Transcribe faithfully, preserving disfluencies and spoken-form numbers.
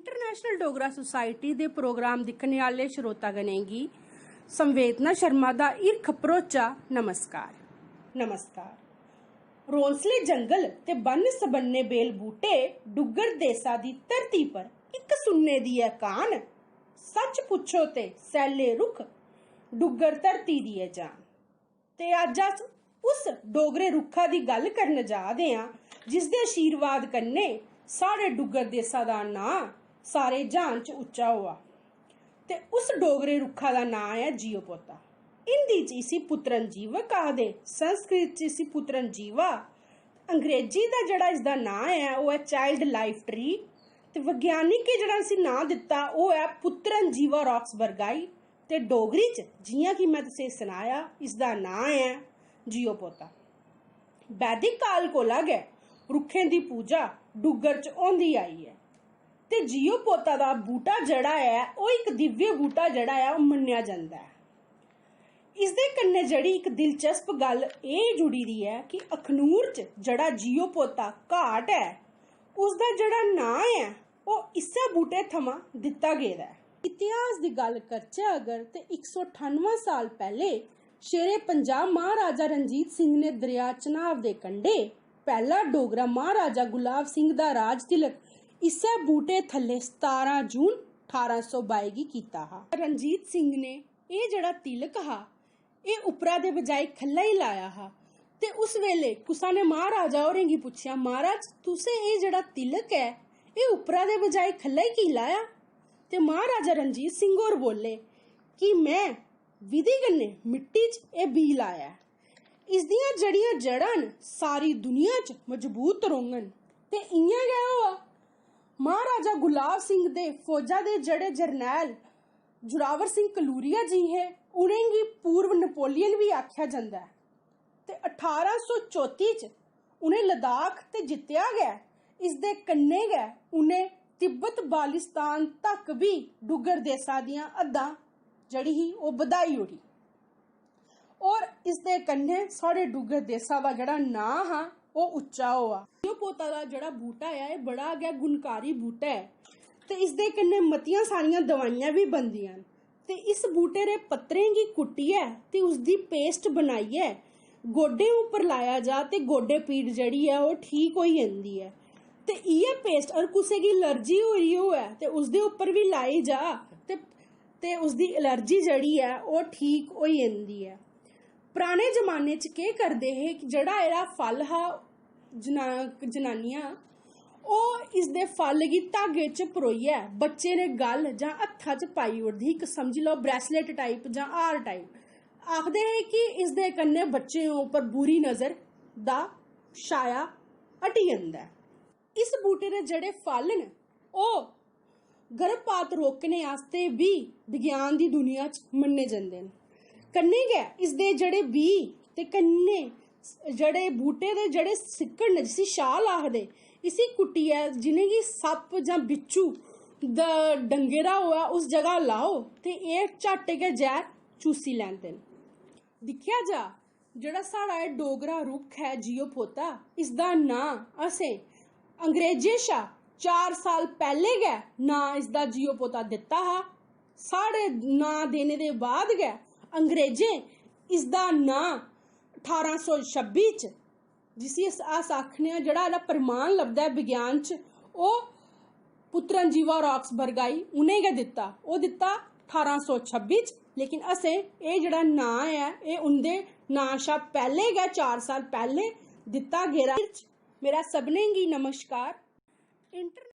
International Dogra society दे programme दिक्खने आह्ले श्रोतागणें गी संवेदना शर्मा दा हिरख भरोचा नमस्कार। नमस्कार। रौंसले जंगल ते बन्न सबन्ने बेल बूह्टे डुग्गर देसा दी धरती पर इक सुन्ने दी ऐ कान। सच्च पुच्छो ते सैल्ले रुक्ख डुग्गर धरती दी ऐ जान। ते अज्ज अस उस डोगरे रुक्खा दी गल्ल करन जा दे आं जिसदे आशीर्वाद कन्नै साढ़े डुग्गर देसा दा नांऽ सारे ज्हान च उच्चा होआ। ते उस डोगरे रुक्खा दा नांऽ ऐ जियो पोता। हिंदी च इसी पुत्रन जीवक आखदे, संस्कृत च इसी पुत्रन जीवा, अंग्रेजी दा जेह्ड़ा इसदा नांऽ ऐ ओह् ऐ चाइल्ड लाइफ ट्री। ते वैज्ञानिकें जेह्ड़ा इसी नांऽ दित्ता ओह् ऐ पुत्रन जीवा रॉक्स बर्गाई। ते डोगरी च जि'यां कि में तुसेंगी सनाया, इसदा नांऽ ऐ जियो पोता। वैदिक काल कोला गै रुक्खें दी पूजा डुग्गर च होंदी आई ऐ। ते जियो पोता दा बूह्टा जेह्ड़ा ऐ ओह् इक दिव्य बूह्टा जेह्ड़ा ऐ ओह् मन्नेआ जंदा ऐ। इसदे कन्नै जेह्ड़ी इक दिलचस्प गल्ल एह् जुड़ी दी ऐ कि अखनूर च जेह्ड़ा जियो पोता घाट ऐ उसदा जेह्ड़ा नांऽ ऐ ओह् इस्सै बूह्टे थमां दित्ता गेदा ऐ। इतिहास दी गल्ल करचै अगर ते इक सौ ठानुऐ साल पैह्ले शेरे पंजाब महाराजा रणजीत सिंह ने दरेआ चन्हाव दे कंढे पैह्ला डोगरा महाराजा गुलाब सिंह दा राज तिलक इस्सै बूह्टे थल्ले सतारां जून ठारां सौ बाई गी कीता हा। रणजीत सिंह ने एह् जेह्ड़ा तिलक हा एह् उप्परा दे बजाए खल्लै ई लाया हा। ते उस बेल्लै कुसा ने महाराजा होरें गी पुच्छेआ, "महाराज, तुसें एह् जेह्ड़ा तिलक ऐ एह् उप्परा दे बजाए खल्लै ई की लाया?" ते महाराजा रणजीत सिंह होर बोले कि में विधि कन्नै मिट्टी च एह् बीऽ लाया ऐ। इसदियां जेह्ड़ियां जड़ां न सारी दुनिया च मजबूत रौह्ङन। ते इ'यां गै होआ। महाराजा गुलाब सिंह दे फौजा दे जेह्ड़े जरनैल जोरावर सिंह कलूरिया जी हे, उ'नेंगी पूर्व नपोलियन बी आखेआ जंदा ऐ। ते अठारां सौ चौती च उ'नें लद्दाख ते जित्तेआ गै, इसदे कन्नै गै उ'नें तिब्बत बालिस्तान तक बी डुग्गर देसा दियां हद्दां जेह्ड़ी ही ओह् बधाई ओड़ी। और इसदे कन्नै साढ़े डुग्गर देसा दा जेह्ड़ा नांऽ हा ओह् उच्चा होआ। जियो पोता दा जेह्ड़ा बूह्टा ऐ एह् बड़ा गै गुणकारी बूह्टा ऐ। ते इसदे कन्नै मतियां सारियां दवाइयां बी बनदियां न। ते इस बूह्टे दे पत्तरें गी कुट्टियै ते उसदी पेस्ट बनाइयै गोड्डें उप्पर लाया जा ते गोड्डे पीड़ जेह्ड़ी ऐ ओह् ठीक होई जंदी ऐ। ते इ'यै पेस्ट अगर कुसै गी एलर्जी होई दी होऐ ते उसदे उप्पर बी लाई जा ते ते उसदी एलर्जी जेह्ड़ी ऐ ओह् ठीक होई जंदी ऐ। पराने जमाने च केह् करदे हे कि जेह्ड़ा एह्दा फल हा जना-, जनानियां ओह् इसदे फल गी धागे च परोइयै बच्चे दे गल जां हत्था च पाई ओड़दी ही, इक समझी लैओ ब्रेसलेट टाइप जां हार टाइप। आखदे हे कि इसदे कन्नै बच्चें उप्पर बुरी नजर दा छाया हटी जंदा ऐ। इस बूह्टे दे जेह्ड़े फल न ओह् गर्भपात रोकने आस्तै बी विज्ञान दी दुनिया च मन्ने जंदे न। कन्नै गै इसदे जेह्ड़े बीऽ ते कन्नै जेह्ड़े बूह्टे दे जेह्ड़े सिक्कड़ न जिसी शाल आखदे, इसी कुट्टियै जिनेंगी सप्प जां बिच्छू दा डंगे दा होऐ उस जगह लाओ ते एह् झट्ट गै जैह्र चूसी लैंदे न। दिक्खेआ जा जेह्ड़ा साढ़ा एह् डोगरा रुक्ख ऐ जियो पोता, इसदा नांऽ असें अंग्रेजें शा चार साल पैह्ले गै नांऽ इसदा जियो पोता दित्ता हा। साढ़े नांऽ देने दे बाद गै अंग्रेजें इसदा नांऽ ठारां सौ छब्बी च, जिसी अस, अस आखने आं जेह्ड़ा एह्दा प्रमाण लभदा ऐ विज्ञान च, ओह् पुत्रन जीवा रॉक्स बर्गाई उ'नें गै दित्ता। ओह् दित्ता ठारां सौ छब्बी च, लेकिन असें एह् जेह्ड़ा नांऽ ऐ एह् उं'दे नांऽ शा पैह्ले गै चार साल पैह्ले दित्ता गेदा। मेरा सभनें गी नमस्कार। इंटर